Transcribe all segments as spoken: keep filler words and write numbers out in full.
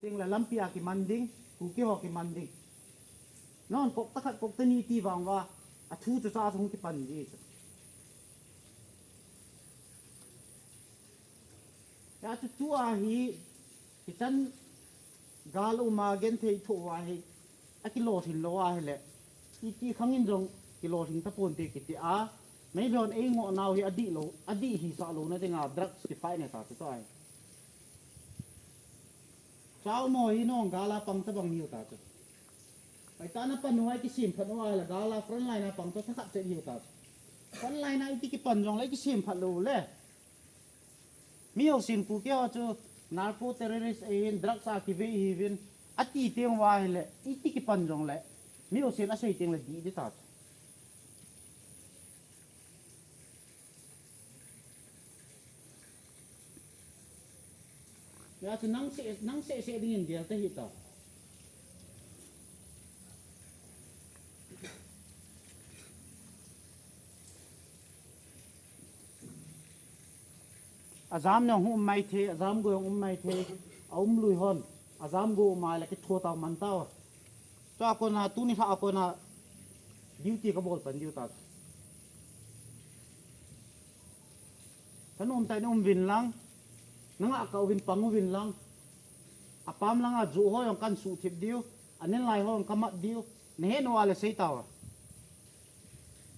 Ding le lampi a kiman ding, Kuki ho kiman ding. Non kok takhat kok tani ti vang uva, athu chu cha hung kipan di chu. Ya chu chu ahi, hichan gal uma genthei tho uva hi, akilolhin lou ahile, iti khangin jong kilolhin taponte kiti a, meilhon ei ngoh nau hi adih lou, adih hisah louna dinga drugs kifight na ta chu chu ahi. Chao mo hi nong gala pang tabang hiu ta chu. Pai ta na pan uva kisem phat uva la gala front line a pang to thakhat che hiu ta chu. Front line a iti kipan jong le kisem phat lou le. Mi ho sin pu ke ho chu narco terrorist ahin drugs a kive hi vin ati teng uva le iti kipan jong le. Mi ho sin asei teng le di di ta chu. Ya chu nang se, nang se se ding in dial ta hi ta. Ajam ne hung um mai the, ajam go hung um mai the, a um lui hon, ajam go um mai la ki thua ta man ta. Chua kona tuni lha kona duty kabol pan diu ta. Thanom tah in um vin lang, nanga ka uvin pang uvin lang. Apam langa ju ho jong kan suh thip diu, anen lai ho jong kamat diu, nahe nau a le sei tau.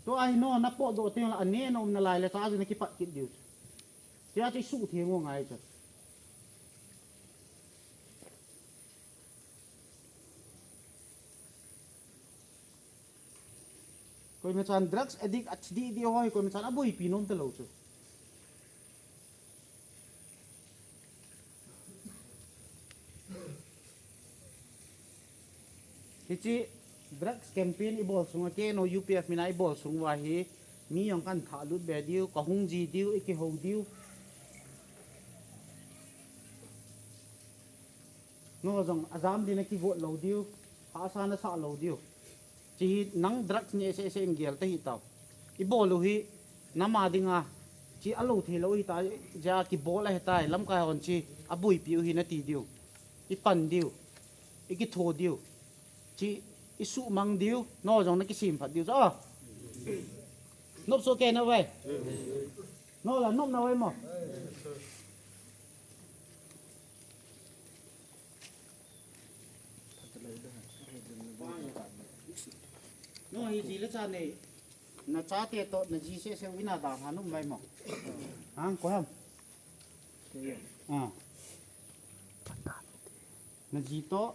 Tua hi no, napoh doh teng la, ane na um nalai le, cha jin kipat kit diu. Tia chu suh theng u ngai chu. Koima chan drugs addict athi di di hoi, koima chan aboipi nom talou chu. Hichi drugs campaign ibol sunga ke no U P F mina ibol sunga hi mi jong kan thalut be diu, kahung ji diu, ikihou diu. No jong ajam dina kigot lou diu, hahsa nasah lou diu. Chi hi nang drugs ne se se in gel ta hi tau. Ibol u hi nama dinga chi alou thei lou hi ta, ja kibol ahi tai, lamkai hon chi aboipi u hi nati diu. Ipan diu. Ikitho diu. Chi isuhmang diu, no jong nakisem phat diu. Cha. Nop so ke na vai. No la nop na vai mo. No hi ji le cha nei. Na chate to na ji se se u ina da ha num vai mo. Hang ko ham. Ah. Na ji to